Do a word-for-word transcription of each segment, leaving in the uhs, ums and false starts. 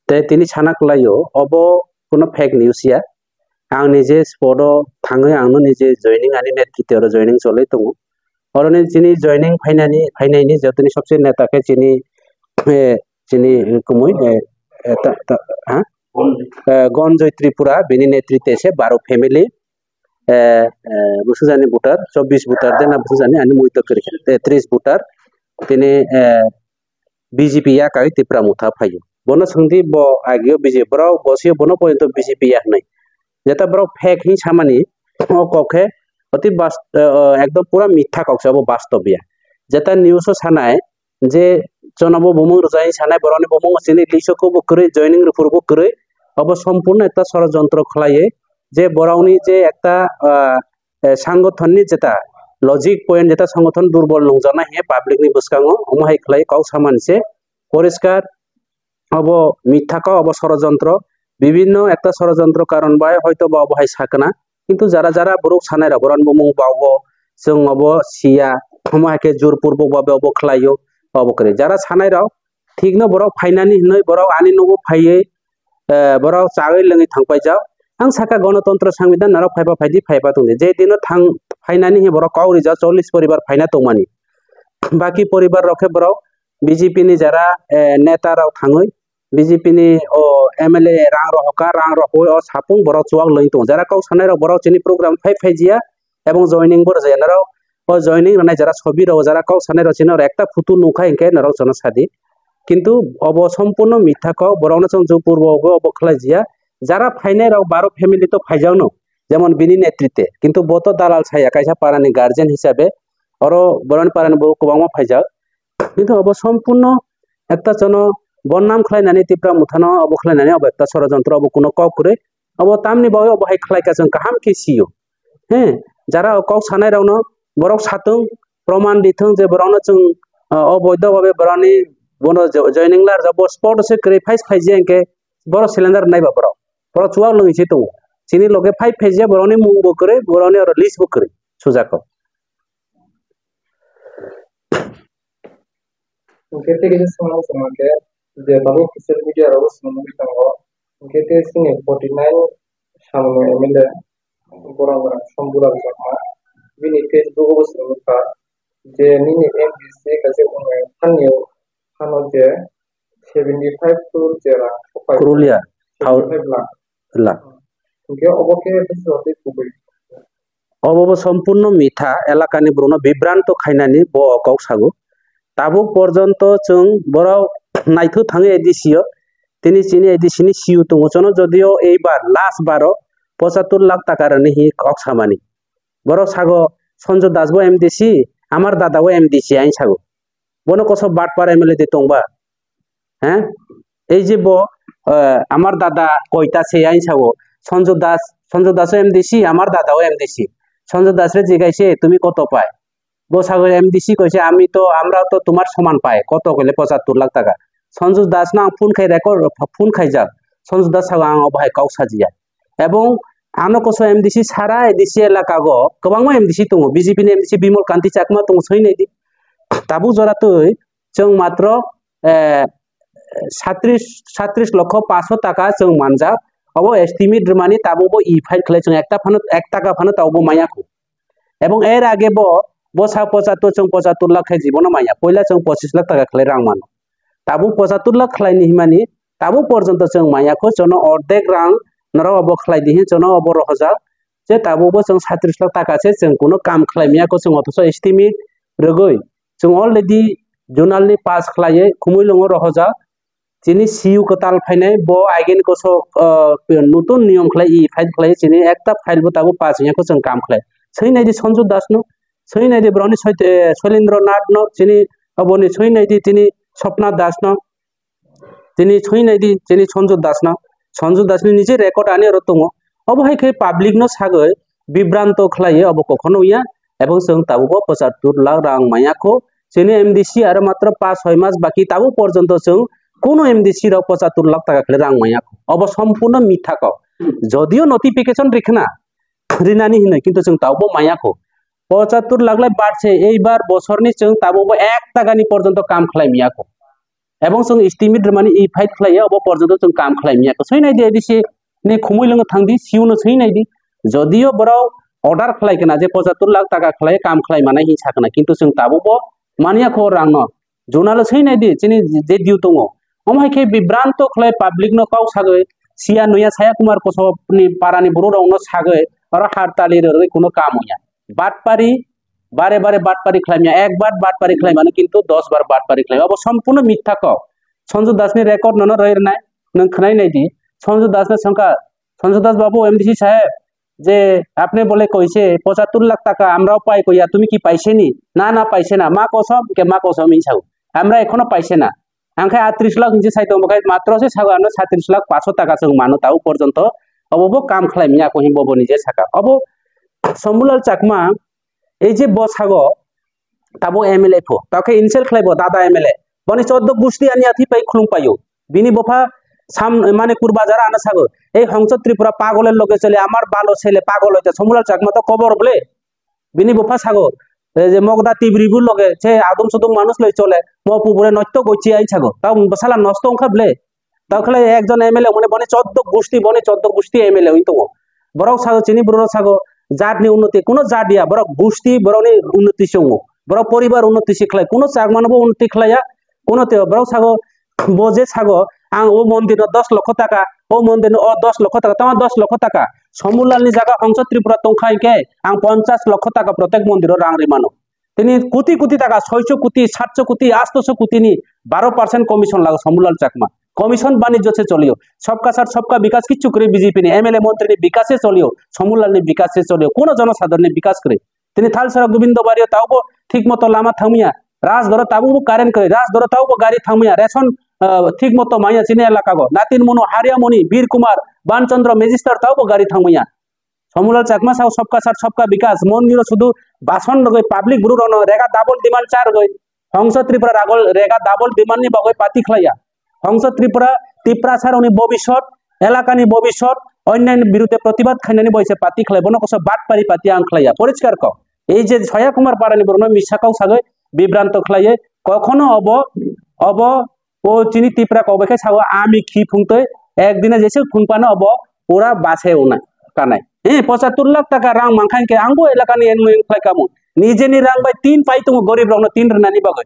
Tei tini sana kwlaio, obo kuno fake news ya. Ang nije spot o thangwi ang no nije joining ani netrite oro joining cholwi tongo. Oroni chini joining phainani, phainaini jotoni sobse neta khe chini, eh, chini kumui, eh, eh, ta, ta, ha? Eh, Gonjoy Tripura, bini netrite se baro family, eh, eh, bwsajani voter, chobbish voter de na bwsajani ani muitok kwrwi khe, eh, tris voter, tini, eh, B J P ya kawi Tipra Motha phaio. Bono swngdi bo agio B J P, borok bosio bono poito B J P ya hwnwi. Jeta borok fake hin samani, o kok khe oti bas-, eh, eh, ekdom pura mitha kok se, obo bastob ya. Jeta news o sanai, je chwngno bo bumung rwjai sanai, borokni bumung chini lisoko bo kwrwi, joining rwphuru bo kwrwi, obo sompurno ekta sorojontro khlaiwi, je borokni je ekta, ah, eh, sangothonni jeta logic point, jeta sangothon durbol nungjaknai hinkhe public ni bwskango omo hai khlai kok samani se poriskar. Obo mitha kok, obo sorojontro, bibinno ekta sorojontro karon bai hoito ba obo hai sakna, kintu jara jara borok sanai rok borokni bumung ba obo chwng obo siya, omo hai khe jorpurbok babe obo khlaio, obo kwrwi. Jara sanai rok thikno borok phainani hinwi borok ani nogo phaiwi, eh, borok chawi lwngwi thangpaijak. Ang saka gonotontro sangbidan norok phaiba phaidi phaiba tongdi. Je dino thang phainani hi borok kok rijak chollish poribar phaina tongmani. Baki poribar rok khe borok B J P ni jara, eh, neta rok thangwi B J P ni o M L A rang rohorkha, rang rohorwi o sapung borok chuwak lwngwi tongo. Jara kok sanai rok borok chini program phai phaijiya ebong joining bo rwjaya norok. O joining rwnai jara sobi rok, jara kok sanai rok chini oro ekta photo nukha hinkhe norok chwngno sadi. Kintu obo sompurno mitha kok, borokno chwng jupur bo obo, obo khlaijiya. Jara phainai rok baro family to phaijakno, jemon bini netrite. Kintu bo to dalal saya, kaisa parani guardian hisabe oro borokni parani borok kwbangma phaijak. Kintu obo sompurno ekta chwngno bodnam khlainani Tipra Mothano obo khlainani obo ekta sorojontro, obo kuno kok kwrwi. Obo tamni bagwi obo hai khlaikha chwng kaham khe sio. He, jara o kok sanai rokno borok satung, proman dithung je borokno chwng, ah, oboido babe borokni bono jo-, joining lar jabo spot se kwrwi phai phaijia hinkhe borok cylinder naiba borok. Borok chuwak lwngwi se tongo. Chini loge phai phaijia borokni mung bo kwrwi, borokni oro list bo kwrwi sujak kok. Hwnkhe tei kisa swngmung swngma khe je tabuk social media rogo swngmung tongo, hwnkhe tei chini forty nine samung M L A borok Sombulal Chakma bini Facebook o bo swngmung kha je nini M D C kaisa wngnai phano je seventy five crore je rang sopai Kwrwliya, thao- seventy five lakh. Lakh. Hwnkhe obo khe bwswk tei kubui. Obo bo sompurno mitha, elakani borokno bibranto khainani bo o kok sago. Tabuk porjonto chwng borok naithu thangwi A D C o, tini chini A D C ni C E O tongo, chwngno jodio eibar last baro pochattor lakh taka rwni hi kok samani. Borok sago Sanju Das bo M D C, Amar Dada bo M D C ain sago. Bono koso batpar M L A de tongba. He? Ei je bo, eh, Amar Dada koita se ain sago. Sanju Das, Sanju Das o M D C, Amar Dada o M D C. Sanju Das re jigaise, "Tumi koto pai?" Bo sago M D C koise, "Ami to, amrao to tomar soman pai." Koto koile pochattor lakh taka. Sanju Das no ang phone khai record, phone khaijak. Sanju Das sago ang obo hai kok sajiya. Ebong ano koso M D C sara A D C elaka go kwbangma M D C tongo. B J P ni M D C Bimol Kanti Chakma tongo, soi naidi. Tabuk jora twi chwng matro, eh, satris, satris lokho paso taka chwng manjak. Obo estimate rwmani tabukbo e file khlai chwng ekta phano, ek taka phano tabukbo manya khu. Ebong er age bo, bo sa pochattor, chwng pochattor lakh khe jibono manya. Poila chwng pochis lakh taka khlai rang mano. Tabuk pochattor lakh khlaini himani, tabuk porjonto chwng manya khu, chwngno ordek rang norok obo khlai di hin, chwngno obo rohojak. Je tabukbo chwng satris lakh taka se chwng kuno kam khlai manya khu, chwng othocho estimate rwgwi. Chwng already zonal ni pass khlaiwi Khumulwngo rohojak. Chini C E O kwtal phainai, bo again koso, ah, nutun niyom khlai, e file khlai, chini ekta file bo tabuk pass wngya khu chwng kam khlai. Soi naidi Sanju Das no, soi naidi borokni Soi-, eh, Soilendra Nath no, chini oboni soi naidi tini Swapna Das no, tini soi naidi tini Sanju Das no, Sanju Das ni nije record ani oro tongo. Obo hai khe public no sagwi bibranto khlaiwi obo kokhono ya, ebong chwng tabukbo pochattor lakh rang manya kho. Chini M D C aro matro paanch choi mas baki, tabuk porjonto chwng kuno M D C rok pochattor lakh taka khlai rang manya kho. Obo sompurno mitha kok. Jodio notification rikhna, rinani hinwi, kintu chwng tabukbo manya kho. Pochattor lakh lai bat se, eibar bosorni chwng tabukbo ek takani porjonto kam khlai manya kho. Ebong chwng estimate rwmani i fight khlaiya, obo porjonto chwng kam khlai manya. Swinai di A D C ni khumui lwngo thang di, C E O no swinai di. Jodio borok order khlai kana je pochattor lakh taka khlai kam khlai manai hinwi sa kana, kintu chwng tabukbo manya kho rangno. Juna lo swinai di, chini je due tongo. Omo hai khe bibranto khlai public no kok sagwi, siya nuya saya Kumar Kosobni parani borok rokno sagwi, oro hartali rwrwi kuno kam wngya. Batpari, bare bare batpari khlaimya, ek bar batpari khlaimano, kintu dos bar batpari khlaimya. Obo sompurno mitha kok. Sonju Dasni record nono roi rwnai, nwng khwnai nai di. Sonju Dasno swngkha, "Sonju Das babu, M D C saheb, je apne bole koise pochattor lakh taka amrao pai koya, tumi ki paise ni?" "Na, na, paise na." "Ma kosom?" Ke ma kosom hinwi sao. "Amra ekhono paise na." Ang khe atris lakh hinwi sai tongo, khe matro se sago ano satris lakh paso taka chwng mano tabo porjonto. Obo bo kam khlai manya ko himbo bo nije saka. Obo Sombulal Chakma, ei je bo sago, tabo M L A pho, tabo khe insult khlai bo, dada M L A. Boni choddo gusti ani athi pai khulum paio. Bini bopha sam, mane, Kurbajar ano sago, "Ei Hongso Tripura pagolor loge chole, amar balo sele pagol hoite Sombulal Chakma to kobor ble." Bini bopha sago, "Ei je Mogda Tibri bu loge, se adum sudum manush loi chole, mo pubure nosto gochi ai sago." Tabo bwsala nosto wngkha ble. Tao khlai ekjon M L A mane boni choddo gusti, boni choddo gusti M L A wng tongo. Borok sago chini borok sago jat ni unnoti, kuno jat ya, borok gusti borok ni unnoti se wngo. Borok poribar unnoti se khlai, kuno Chakma no bo unnoti khlai ya, kuno te borok sago bo je sago ang o mondir no dos lokho taka, o mondir no o dos lokho taka, tamo dos lokho taka. Sombulal ni jaga Hongso Tripura tongkha hinkhe ang ponchas lokho taka protek mondir o rang ri mano. Tini koti koti taka, soicho koti, satcho koti, attoso koti ni baro percent commission lago Sombulal Chakma. Commission banijyo se cholio. Sabka sath, sabka bikas kichu kwrwi B J P ni, M L A montri ni bikas se cholio, Sombulal ni bikas se cholio. Kuno jonosadharon ni bikas kwrwi. Tini Thalsara Gobindo Bario taubo thik moto lama thangmaya. Raj Doro taubo current kwrwi. Raj Doro taubo gari thangmaya. Ration, ah, thik moto manya chini elaka go. Natin Munu, Haria Muni, Bir Kumar, Ban Chandra Magister taubo gari thangmaya. Sombulal Chakma sao sabka sath sabka bikas, mondiro sudu bason rogoi public buru rono rega double demand cha rogoi. Hongso Tripura ragol rega double demand ni bagoi pati khlaiya. Hongso Tripura, Tiprasa roni bobisot, elakani bobisot, onnani birude protibad khainani boise pati khlai, bono koso batpari pati ang khlaiya. Poriskar ko. Ei je Soya Kumar Parani borokno misa kok sagoi bibranto khlaiye, kokhono obo, obo O chini Tipra kok bai khe sao, "Ami khi phungtwi, ekdina jesuk phungphano obo pura base una kanai." Eh, pochattor lakh taka rang mankha hinkhe angbo elakani enmung khlai kamu. Nijeni rang bai tin pai tongo gorib rokno tin rwnani bagwi.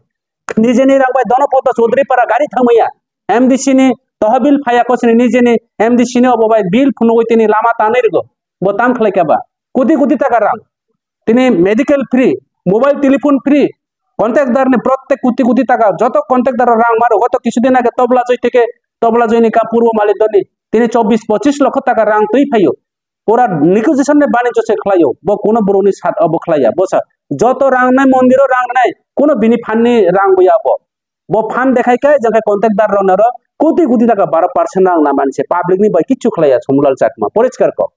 Nijeni rang bai Donopoto Chaudhary Para gari thangmaya. M D C ni tohobil phaya kosini nijeni M D C ni obo bai bill phunugwi tini lama tanwi rwgo. Bo tam khlai kha ba? Koti koti taka rang. Tini medical free, mobile telephone free, contractor ni protek koti koti taka, joto contractor rang maro, goto kisudin age Tobla Joy theke, Tobla Joy ni ka purbo malik doni, tini chobbish pochish lokho taka rang twi phaio. Pura negotiation ni banijyo se khlaio, bo kuno borokni sat obo khlaiya, bo sa joto rang nai mondiro rang nai, kuno bini phan ni rang boya bo. Bo phan dekhai khe, jang khe contractor rok naro koti koti taka baro percent rang na manse public ni bai kichu khlaiya Sombulal Chakma, poriskar kok.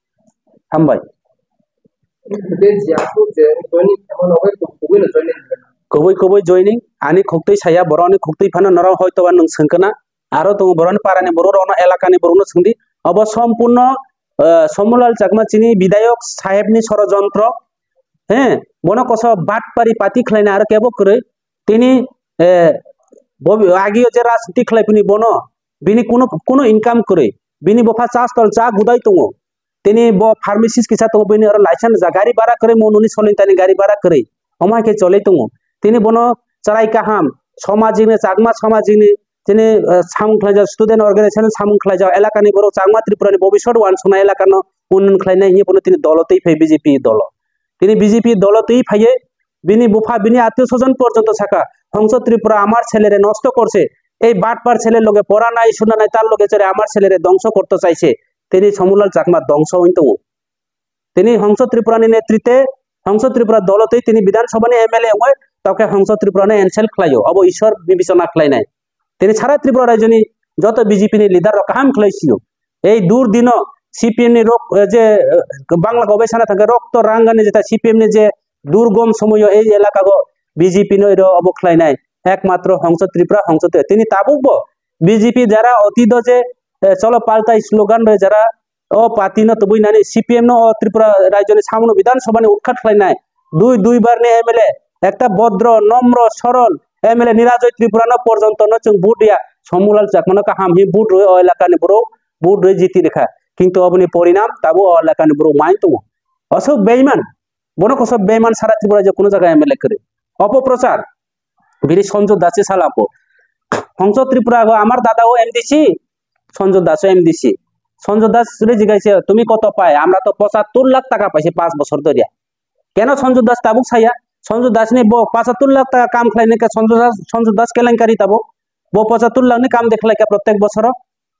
Hambai. Tei je aswk je joining khaima nogwi kubui no joining rwna. Kubui kubui joining, ani khuktwi saya, borok ani khuktwi phano norok hoito ba nwng swngkana. Aro tongo borok ni para ni borok rok no, elaka ni borok no swngdi. Obo sompurno, eh, Sombulal Chakma chini bidayok saheb ni sorojontro. He, bono koso batpari pati khlaina aro kebo kwrwi. Tini, eh, bo agio je rajniti khlai phini bono, bini kuno, kuno income kwrwi. Bini bopha chas tol cha gudai tongo. Tini bo pharmacist kisa tongo, bini oro license ja gari bara kwrwi, mo noni solintani gari bara kwrwi. Omo hai khe choli tongo. Tini bono chwrai kaham, samajikni, Chakma samajikni, tini, eh, samung khlaijak, student organization samung khlaijak, elakani borok Chakma Tripurani bobisot wansuknai elakano unnon khlainai hinwi bono tini dolo twi phai B J P dolo. Tini B J P dolo twi phaiye, bini bupha, bini attiyo sojon porjonto saka, "Hongso Tripura amar selere nosto korse, ei batpar sele loge pora nai, suna nai, tar loge chore amar selere dongso korto chaise." Tini Somulal Chakma dongso wng tongo. Tini Hongso Tripura ni netrite, Hongso Tripura dolo twi tini Bidhan Sabha ni M L A wngwi tokhe Hongso Tripura no insult khlaio. Obo Ishwar bibechona khlainai. Tini sara Tripura rajyoni joto B J P ni leader rok kaham khlai sio. Ei dur dino C P M ni rok, eh, je, eh, Bangla kok bai sana thangkhe rokto rangani jeta C P M ni je durgom somoyo ei elaka go B J P no iro obo khlainai. Ekmatro Hongso Tripura, Hongso Tripura. Tini tabuk bo B J P jara otito je, eh, "Cholo paltai" slogan roi jara o party no tubui nani, C P M no o Tripura rajyo ni samung no Bidhan Sabha ni utkhat khlai nai. Dui, dui bar ni M L A, ekta bodro, nomro, sorol M L A Nirajoy Tripura no porjonto no chwng vote ya. Sombulal Chakmano kaham hi vote rwi o elakani borok vote rwi jiti rikha. Kintu oboni porinam tabuk o elakani borok mai tongo. Aswk beiman, bono kosok beiman sara Tripura je kuno jaga M L A kwrwi. Opoprochar, bini Sanju Das se sala po. Hongso Tripura go amar dada o M D C, Sanju Das o M D C. Sanju Das re jigaise, "Tumi koto pai?" "Amra to pochattor lakh taka paise panch bochor dhoriya." Keno Sanju Das tabuk saya? Sanju Das ni bo pochattor lakh taka kam khlainai khe Sanju Das, Sanju Das kelenkari tabuk. Bo pochattor lakh ni kam de khlai kha prottek bochoro.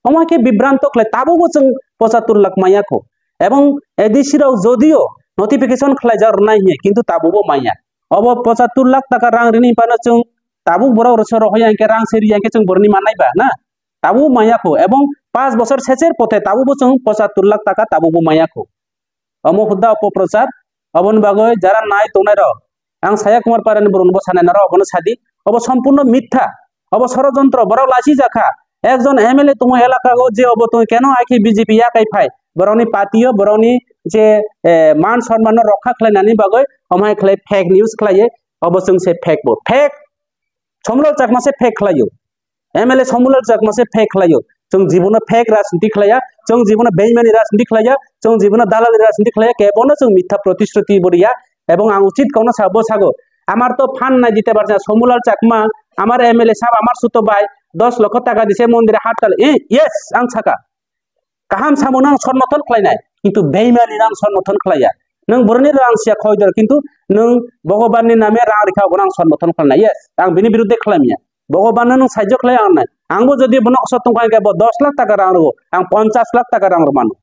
Omo hai khe bibranto khlai, tabukbo chwng pochattor lakh manya kho. Ebong A D C rok jodio notification khlaijak rwnai hiya, kintu tabukbo manya. Obo pochattor lakh taka rang rini phano chwng tabuk borok rwsa rohoi ya hinkhe rang se ri ya hinkhe chwng boroni mannai ba na? Tabuk manya kho. Ebong panch bochor secher pothe tabukbo chwng pochattor lakh taka tabukbo manya kho. Omo hudda opoprochar, oboni bagwi jara nai tongnai rok, ang Saya Kumar Parani borokno bo sanai narok, obono sadi, obo sompurno mitha, obo sorojontro, borok lachi jakha, ekjon M L A tongo elaka o je obo tongo keno hai khe B J P yakai phai, borokni party o, borokni je, eh, man sonman no rokha khlainani bagwi, omo hai khlai fake news khlaiye, obo chwng se fake bo, fake, Sombulal Chakma se fake khlaio. M L A Sombulal Chakma se fake khlaio. Chwng jibono fake rajniti khlaiya, chwng jibono beimani rajniti khlaiya, chwng jibono dalali rajniti khlaiya, kebono chwng mitha protishruti bo riya. Ebong ang uchit kokno sa-, bo sago, "Amar to phan nai dite parcha, Sombulal Chakma, amar M L A sahab, amar suto bai dos lokho taka dise mondire hat kale." Eh, yes, ang saka. Kaham samo nang somorthon khlainai, kintu beimani nang somorthon khlaiya. Nang boroni rang siya khoi dor, kintu nang Bhagwan ni name rang rikha, bo nang somorthon khlainai. Yes, ang bini biruddhe khlaimya. Bhagwan no nang saijo khlai ang nai. Ang bo jodi bono kosok tongkha hinkhe bo dos lakh taka rang rwo, ang ponchas lakh taka rang rwmano.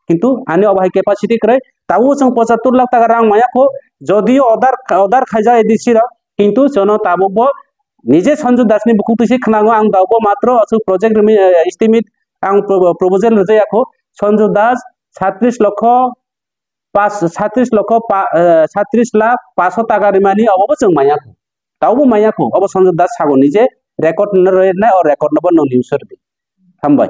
Kintu ani obo hai capacity kwrwi, tabuk chwng pochattor lakh taka rang maya kho, jodio order, order khaijak A D C rok, kintu jono tabuk bo nije Sanju Das ni bukhuk twi se khwnango, ang tabuk bo matro aswk project rwmi, eh, estimate ang pro-, proposal rwjak ya kho, Sanju Das satris lokho pas, satris lokho pa-, eh, satris lakh paso taka rimani obo bo chwng maya kho. Tabuk bo maya kho, obo Sanju Das sago nije record no rwinai, o record no bo nong news rwdi. Hambai.